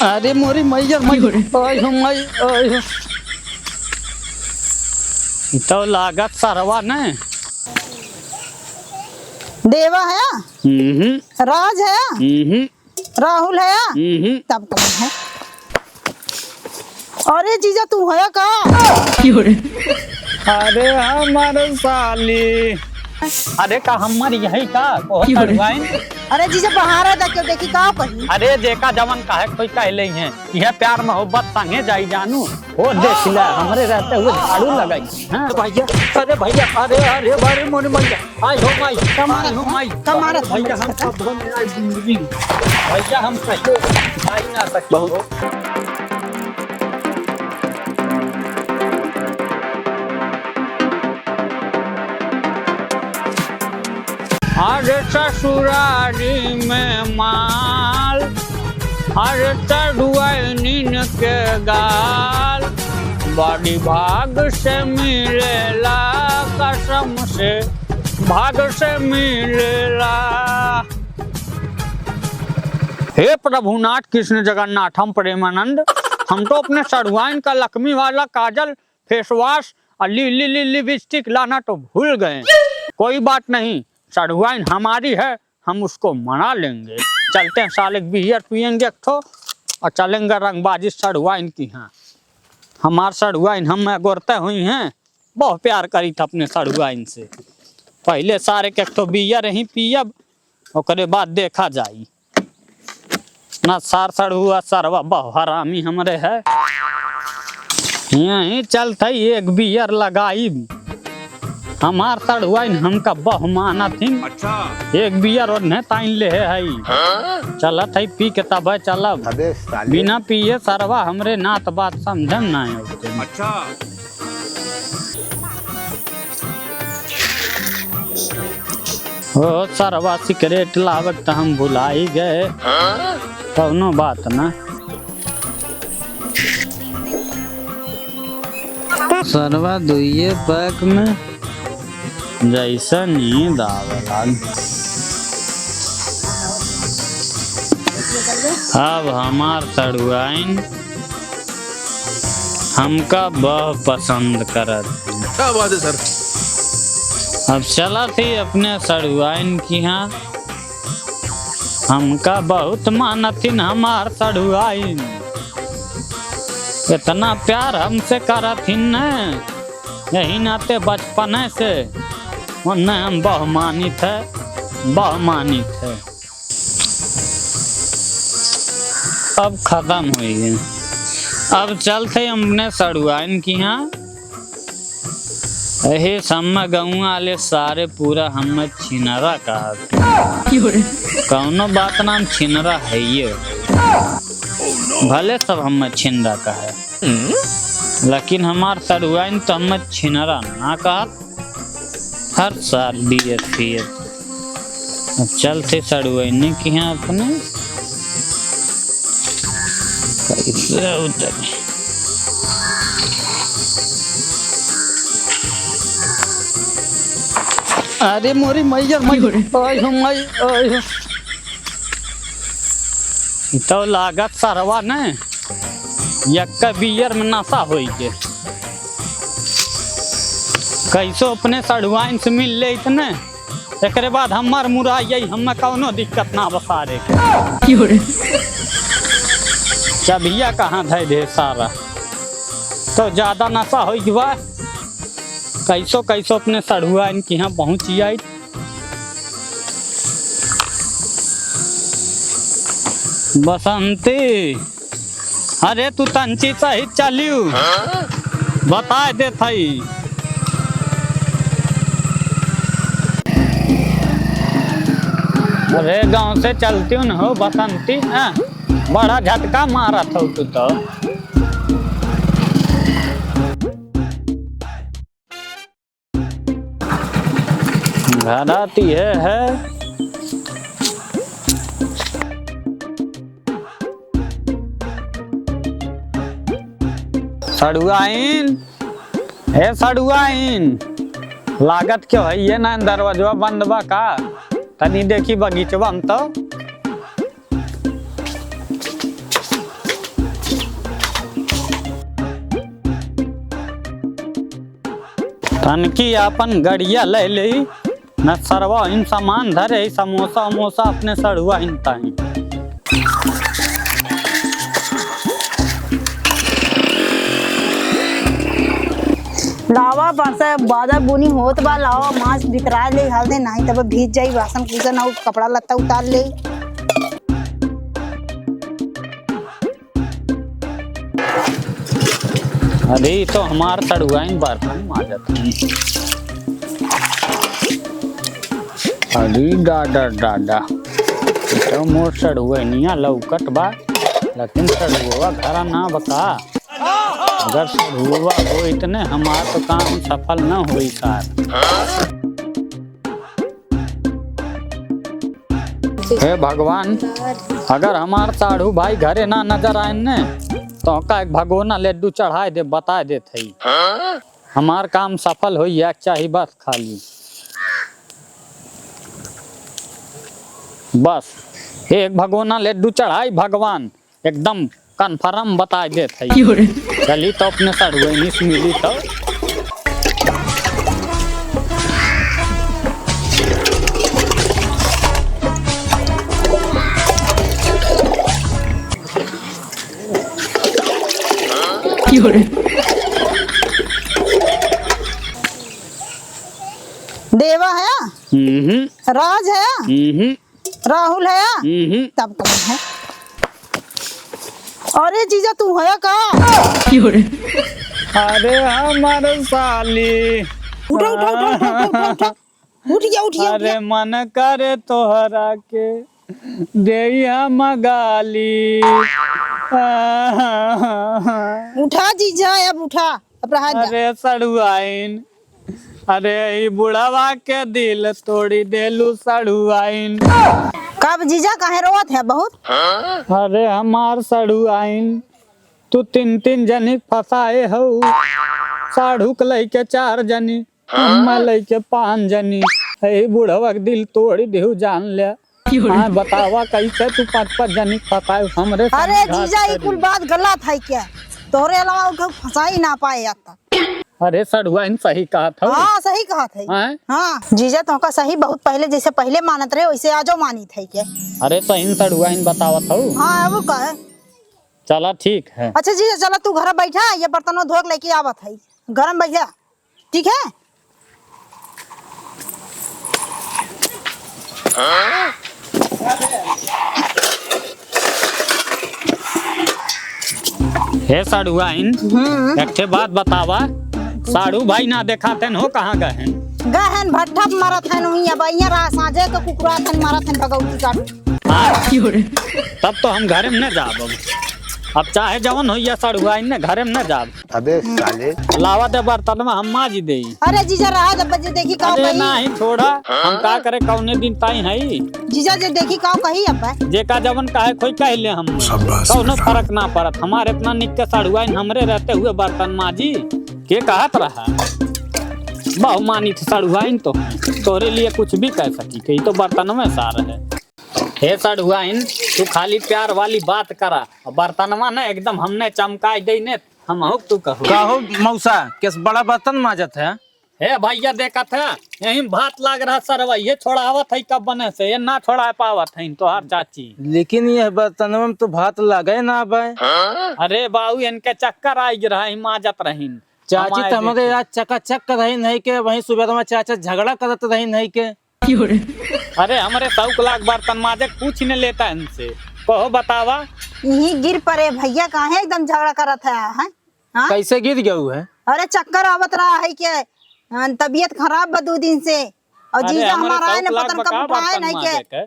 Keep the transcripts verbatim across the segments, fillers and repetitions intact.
अरे मोरी मैया, मैया, आय हो माई, आय हो। ई तो लागत सरवा ने। देवा है? हम्म। राज है? हम्म। राहुल है? हम्म। तब कौन है? अरे जीजा, तू है का? अरे हमार साली, अरे का हमार यही का? कोहो की हो रे? सड़ुआइन? अरे जीजा, बाहर है, देखियो, देखी का कही। अरे जेका जवन काहे कोई कह ले हैं, यह प्यार मोहब्बत संगे जाई जानू। वो देख ले, हमरे रहते हुए झाड़ू लगाई। हाँ? भैया, अरे भैया, अरे, अरे, अरे, मोरे मैया, आय हो माई, कमारत आय हो माई। कमारत भैया, हम सब धोने आए जिंदगी में। भैया, हम कहियो जाई ना सकते बहुत। हो। अरे ससुरारी में माल, अरे सड़ुआइनिन के गाल, बड़ी भाग से मिलेला, कसम से भाग से मिलेला। हे प्रभुनाथ कृष्ण जगन्नाथ, हम प्रेमानंद, हम तो अपने सड़ुआइन का लक्ष्मी वाला काजल, फेसवाश और लि-, लि-, लि-, लिपस्टिक लाना तो भूल गए। कोई बात नहीं, सड़ुआइन हमारी है, हम उसको मना लेंगे। चलते हैं साले, एक बियर पियेंगे एक ठो और चलेंगे रंगबाजी सड़ुआइन की। हाँ, हमार सड़ुआइन हम गोरते हुई हैं, बहुत प्यार करी था अपने सड़ुआइन से। पहले सारे के एक ठो बियर ही पियब, ओकरे बाद देखा जाई। ना सार सड़ुआ, सरवा बहु हरामी हमरे है। यहीं चलत हई एक बियर लगाई। हमार सड़ुआइन हमका बहु मानत हिन। अच्छा। एक बियर ओन्हे ताइन लेहे हई। हाँ? चलत हई पी के तबे चलब। अबे साले। बिना पिए सरवा हमरे नात बात समझम ना आवते। अच्छा। ओ सरवा, सिगरेट लावत त हम भुलाई गए। कौनो बात ना। सरवा दुइये पैक में जैसा नींद आवे लाग। अब हमार सड़ुआइन हमका बहु पसंद करत। क्या बात है सर। अब चलत ही अपने सड़ुआइन किहाँ। हमका बहुत मानथिन हमार सड़ुआइन, इतना प्यार हमसे करथिन न, यही नाते बचपने से उन्हें हम बहुमानित है, बहुमानित है। अब खतम होइ गए। अब चलत ही अपने सड़ुआइन किहाँ। एहे सम्मा गउँवा वाले सारे पूरा हम्मे छिनरा कहत। कौनो बात ना, हम छिनरा हइये। भले सब हम्मे छिनरा कहे, लेकिन हमार सड़ुआइन तो हम्मे छिनरा ना कहत। हर साल बियर पियत। अब चलत ही सड़ुआइन किहाँ अपने। कैसे उतरे? अरे मोरी मैया, मैया, आय हो माई, आय हो। ई तो लागत सरवा न, यक्का बियर में नशा होई के। कैसो अपने सड़ुआइन से मिल लेइत न, एकरे बाद हमार मुराई आई, हम्मे कौनो दिक्कत ना बा सारे के। चबिया कहाँ धै दे सारा, तो ज्यादा नशा होई के बा। कैसो कैसो अपने सड़ुआइन किहाँ पहुँच जाई। बसंती, अरे तू तंची सहित चलियो, बताए देत हई। अरे गाँव से चलतियो न हो बसंती, हाँ, बड़ा झटका मारत हो तू तो। घरात इहे है। सड़ुआइन, ए सड़ुआइन, लागत क्यों है ये ना दरवाजवा बंद बा का? तनी देखी बगीचवा में तो। तनकी आपन गड़िया ले लेई, न सरवा इन सामान धरे, समोसा उमोसा अपने सड़ुआ इन ताई। लावा, बरसा, बादर बुनी होत बा, लावा, माछ बितरा ले, हाल दे, नाही तब भीज जाई, बासन कुसन अउर कपड़ा लत्ता उतार ले। अरे, ई तो हमार सड़ुआइन बर्तन माजत हैं। अरे दादा, दादा, ई तो मोर सड़ुआइनिया लौकत बा, लेकिन सड़ुआ घरा ना बका। अगर सड़ुआ होइत ने, हमार तो काम सफल न होई सार। हे भगवान, अगर हमार साढ़ू भाई घरे ना नजर आएन ने, तो का एक भगोना लड्डू चढ़ाए दे, बताए देत हई। हमार काम सफल होई, एक चाही बस खाली। बस, एक भगोना लड्डू चढ़ाई भगवान। एकदम confirm बताइ देत हई। क्यों रे? चली तो अपने सड़ुआइन से मिली तो। क्यों रे? देवा है? हम्म। राज है? हम्म। राहुल है? हम्म। तब कौन है? अरे जीजा, तू है का? क्यों रे? अरे हमार साली। उठा, उठा, उठा। उठ गया, उठ गया, उठ अरे गया। मन करे तोहरा के देई हम गाली। उठा जीजा, अब उठा, अब रहा जा। अरे सड़ुआइन, अरे, ई बुढ़वा के दिल तोड़ी देलू सड़ुआइन। कब जीजा, काहे रोवत है बहुत? अरे, हमार सड़ुआइन, तू तीन तीन जनी फंसाए हऊ, साढ़ू के लइके चार जनी, हम्मा लइके पाँच जनी। ई बुढ़वा के दिल तोड़ी देहू, जान ले। हाँ, बतावा कैसे तू पाँच पाँच जनी फंसाए हमरे अरे संग घात जीजा, ई करी। कुल बात गलत है क्या? तोहरे अलावा केहू फंसा ही ना पाए आज तक। अरे सड़ुआइन सही कहत हऊ। हाँ, सही कहत है। हैं? हाँ, जीजा तोहका सही बहुत पहले, जैसे पहले मानत रहे वैसे आजो मानित है क्या? अरे सही सड़ुआइन बतावत हऊ। हाँ, वो कहे। चला ठीक है। अच्छा जीजा, चला तू घर बैठा, ये बर्तनों धो के लेके आवत है। गरम बैठा। ठीक है? हे साढ़ुआइन, हम्म। एक ठे बात बतावा, साढ़ू भाई ना देखातेन हो, कहाँ गए हैं? गए हैं भट्ठा पे मरत हैं, वहीं अब यहाँ रहा, साँझे के कुकुरात हैं, मरत हैं भगौती काट। हाँ? तब तो हम घरे में न जाब अब। अब चाहे जवन होइया साढ़ुआइन न, घरे में न जाब। अबे साले। लावा दे बर्तनवा, हम माजी देई। अरे जीजा रहा, जब जे देखी का अरे कही। नाही छोड़ा, हम का करे कौने दिन ताई हई। जीजा जे देखी का कही अब। जे का जवन काहे कोई कह ले हम। शाबाश कौनो बेटा। फर्क ना पड़त। हमारे इतना निक के साढ़ुआइन हमरे रहते हुए बर्तन माजी। के कहत रहा? बहुमानित साढ़ुआइन तो तोरे लिए कुछ भी कह सकी। के ई तो बर्तन में सार है। हे साढ़ुआइन, तू खाली प्यार वाली बात करा। बर्तनवा न एकदम हमने चमकाई दे ने, हम हो तू कहो। कहो मौसा, केस बड़ा बर्तन माजत है? हे भैया देखत है, यही भात लाग रहा सरवा, ये छोड़ावत है कब बने से, ये ना छोड़ा पावत है तोहार चाची। लेकिन ये बर्तनवा में तो भात लागे ना बे। अरे बाऊ, इनके चक्कर आ रहा है, माजत रहीन। चाची तो हमारे यार चकाचक रही नहीं के, वहीं सुबह में चाचा झगड़ा करत रही नहीं के। अरे हमरे सौक लाख बर्तन माजे, पूछ न लेता इनसे। कहो बतावा। यहीं गिर पड़े भैया, काहे एकदम झगड़ा करत है, हैं? हाँ? कैसे गिर गयू है? अरे चक्कर आवत रहा है के, हाँ, तबीयत खराब बा दो दिन से। और अरे जीजा हमरे हमारा है सौक ना, लाख पता न कब बका उठाए बर्तन नहीं माजे के। के।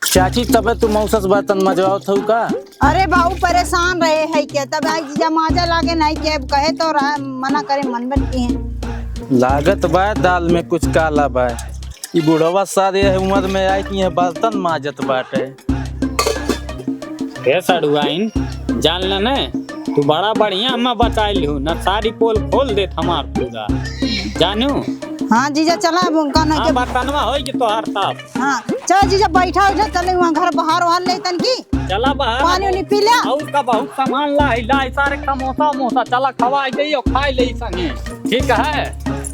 चाची, तबे तू मौसा से बर्तन मजवावत हऊ का? अरे बाबू, परेशान रहे है के, तब आज जीजा माजा लागे नहीं के, अब कहे तो रहा, मना करे, मन बन की है। लागत बा दाल में कुछ काला बा। ई बुढ़वा सारे यह उम्र में आए कि यह बर्तन माजत बाटे। हे साढ़ुआइन, जान ले ने, तू बड़ा बढ़िया हमें बचाए लिहू, न सारी पोल खोल देत हमार पूरा। जानू? हाँ जीजा, चला अब उनका न हाँ, के बर्तनवा होई कि तोहार साफ। हाँ, चल जीजा, बैठा उठा, चले वहाँ घर बाहर वाहर ले तन की। चला बाहर। पानी उनी पी ले। और का बहुत सामान लाई, लाई सारे समोसा उमोसा, चला खवाई दे और खाई ले संगे। ठीक है?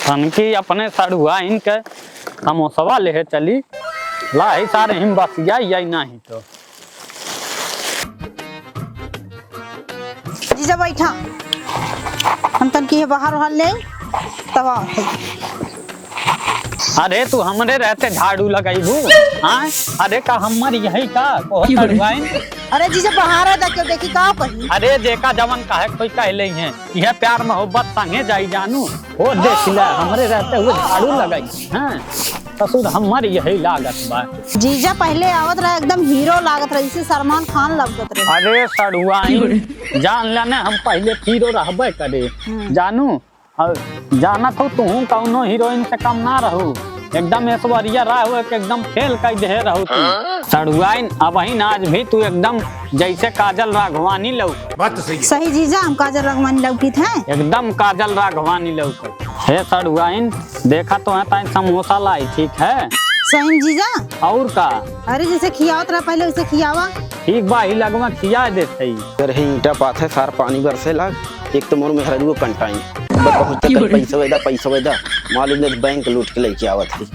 तनकी अपने सड़ुआइन के समोसवा लेहे चली। ला ही सारे हिम बसिया या नाही तो। जीजा बैठा, हम तनकी है बाहर ओहर ले, तब आओ। अरे तू हमरे रहते झाड़ू लगइबू, हाँ? अरे का हमर यही का कोह की बोले? सड़ुआइन? अरे जीजा बाहर है, देखियो, देखी का कही। अरे जेका जवन कहे कोई कह ले हैं, यह प्यार मोहब्बत संगे जाई जानू। ओ देख ले, हमरे रहते हुए झाड़ू लगाई, हाँ? ससुर हमर यही लागत बा। जीजा पहले आवत रहा एकदम हीरो लागत रहा, इसे सलमान खान लगत रहे। अरे सड़ुआइन, जान लेने हम पहले हीरो रहबे करे, हम्म। जानू। और जानत हो तुहूँ कौनो हीरोइन से कम ना रहू, एकदम ऐश्वर्या राय हो के एकदम फेल कर दे रहू तू। सड़ुआइन, अबहिन आज भी तू एकदम जैसे काजल राघवानी लौक। बात तो सही है। सही जीजा, हम काजल राघवानी लौकित हैं। एकदम काजल राघवानी लौक। हे सड़ुआइन, देखा तो है ताई समोसा लाई, ठीक है? सही में जीजा। और का? अरे जैसे खियावत रहा पहले वैसे खियावा। ठीक बा, ही लगवा खिया देत है। अरे ईंटा पाथे सार पानी बरसे लाग, एक तो मोर मेहरारू कंटाई। बस पहुँचते की तक बोले? पैसा वेदा, पैसा वेदा, मालूम नहीं बैंक लूट के लेके आवत है।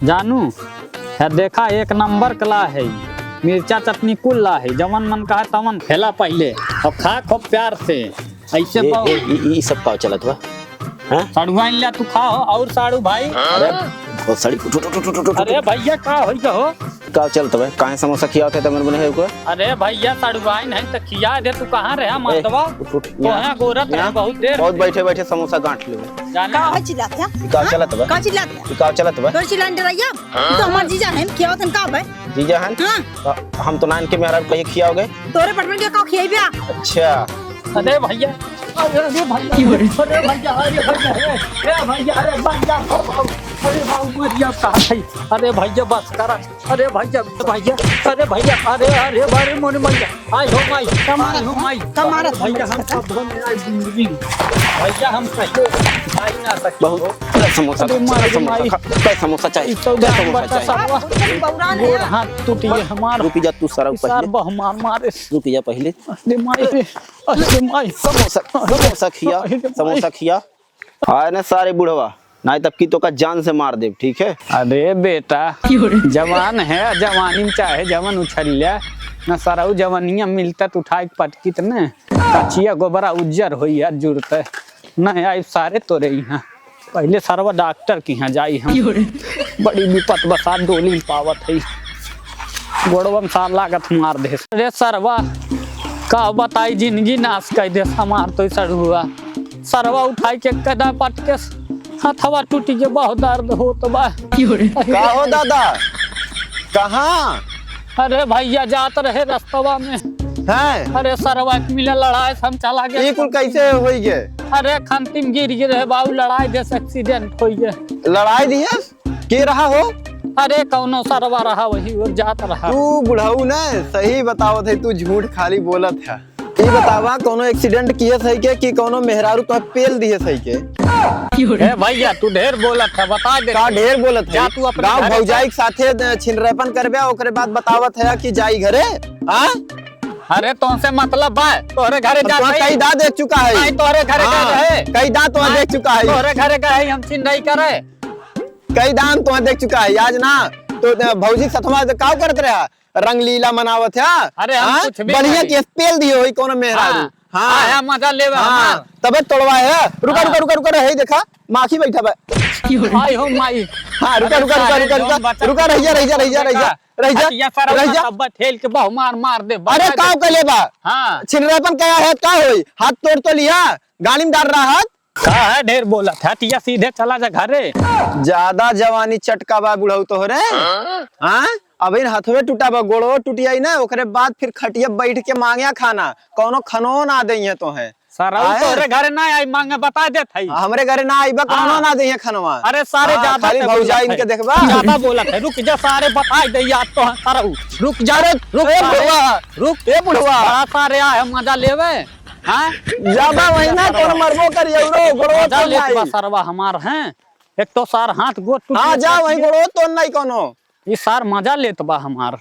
जानू, है देखा एक नंबर कला है, मिर्चा चटनी कुल ला है, जवन मन कहा तवन खेला पहले, अब खा खूब प्यार से। ऐसे ए, पाओ। ए, ई, ई सब का चलत बा? हाँ? साड़ू आइन ला तू खाओ, और साड़ू भाई। अरे, ओ साड़ी, उठ, उठ, उठ। अरे भैया, का होई गयो? का चलत बा? काहे समोसा खियावत है तमन बने है को? अरे भैया, साड़ू आइन है त खिया दे, तू कहाँ रहे ए, मर्दवा? उठ, उठ, तो यहाँ, यहाँ गोरत रहे यहाँ बहुत देर। बहुत बैठे बैठे समोसा गांठ लेवे। जाना। का है चिल्लात है? ई का हाँ? चलत बा? का चिल्लात है? ई का चलत बा? तोर चिल्लान डरैया? ई तो हमार जीजा है, खियावत है का बा? जीजा है? हाँ। तो हम तो नान के मेहरारू कहिए खियाओगे? तोरे पटवन के का खियाई बा? अच्छा। अरे भैया, अरे, अरे भैया, की बोले? अरे भैया, अरे भैया, ए, ए भैया, अरे भैया, अरे बाबू, अरे बाबू, मरिया कहाँ है? अरे भैया, बस करा। अरे भैया, भैया, अरे भैया, अरे, अरे, अरे, मोरे मरिया, आय हो माई, कमाल आय हो माई। कमाल अरे भैया, हम सब धोने आए जिंदगी। भैया, हम कहियो खाई ना सकते बहुत हो। समोसा, अरे माई, समोसा माई। खा, समोसा चाहिए, ई तो समोसा बता चाहिए। साला। बौरान है। गोड़ हाथ टूटी है हमार। रुक जा तू सारा ई सार पहले। बहु मार मारे। रुक जा पहले। अरे माई रे, अरे माई। समोसा, समोसा खिया, अरे माई। समोसा खिया। आए ना सारे बुढ़वा, नाहीं तब की तोका जान से मार देब, ठीक है? अरे बेटा, जवान है, जवानी में चाहे जवन उछल ले, ना सरऊ जवनिया मिलता तो उठाए के पटकित न, कचिया गोबरा उज्जर होई यार जुड़ते, न आई सारे तोरे यहाँ। पहले सरवा डॉक्टर के यहाँ जाई हम। बड़ी विपत बसा डोली में पावत है, गोड़वा में सार लागत मार दे। अरे सरवा, का बताई, जिंदगी नाश कर दे हमार तो सड़ुआ। सरवा उठाई के कदा पटके हथवा टूटी के बहुत दर्द होत बा। का हो दादा, कहाँ? अरे भैया, जात रहे रस्तवा में। हैं? अरे सरवा के मिले लड़ाई से हम चला गए। ई कुल कैसे होई गे? अरे खंती में गिर गिर है बाबू, लड़ाई दे से एक्सीडेंट होई गे। लड़ाई दिए? के रहा हो? अरे कौनो सरवा रहा, वही ओर जात रहा। तू बुढ़ऊ न सही बतावत है, तू झूठ खाली बोलत है। ई बतावा, कौनो एक्सीडेंट किए सही के कि कौनो मेहरारू तो पेल दिए सही के? ए भैया, तू ढेर बोलत है, बता दे। का ढेर बोलत है? जा तू अपने गाँव घरे भौजाई के साथे छिनरेपन करबे, ओकरे बाद बतावत है कि जाई घरे। हाँ? अरे तोहसे मतलब बा, तोहरे घरे अब जा तोह सही। कई दा देख चुका है। नहीं, तोहरे घरे हाँ, गए रहे। कई दा तोह हाँ, देख चुका है। तोहरे घरे गए, हम छिनरई करे। कई दान तोह देख चुका है, आज ना तो भौजी के सथवा का करत रहा, रंगलीला मनावत है। अरे हम हाँ? कुछ भी बढ़िया नहीं। केस पेल दिए होई कौनो मेहरारू। हाँ। हाँ। आया मजा लेवे हाँ। हमार। तबे तोड़वा है। रुका, हाँ। रुका, रुका, रुका, रहे देखा, माखी बैठा बा। आई हो माई। हाँ, रुका, अरे रुका, रुका, सारे रुका, रुका, जोन बचा रुका, रह जा, रह जा, रह जा, रह जा, देखा। रह जा, हटिया सारा रह जा। तब ठेल के बहु मार, मार दे, अरे बचा दे। काव कले बा? हाँ। छिनरापन कहा है, का होई? हाथ तोड़ तो लिया, गाली में डाल रहा हाथ। का है ढेर बोलत है, हटिया सीधे चला जा घरे। ज्यादा जवानी चटका बा बुढ़ऊ तोहरे। हाँ? हाँ? अब इन हथवे टूटा बा, गोड़ो टूटिया ही ना, ओकरे बाद फिर खटिया बैठ के मांग्या खाना, कौनो खनो ना देइहे तोहे। सरऊ आए? तोहरे घरे ना आई मांगे, बता देत हई। हमरे घरे ना आइबा, कौनो हाँ। ना देइहे खनवा। अरे सारे हाँ, ज्यादा खाली ते बोलत भौजाइन है। के देखबा। ज्यादा बोलत है, रुक जा सारे, बता दे यार तो सरऊ। रुक जा रे, रुक ए सारे, बुढ़वा, रुक। ए बुढ़वा। बड़ा सारे आए मजा लेवे। हाँ? ज्यादा वही ना, कौन मरबो करी, औरो गोड़ो मजा तो लेत बा नहीं। सरवा हमार, हैं? एक तो सार हाथ गोड़ टूट हाँ, गया जा था। वही गोड़ो तो नहीं कोनो। ई सार मजा लेत बा हमार।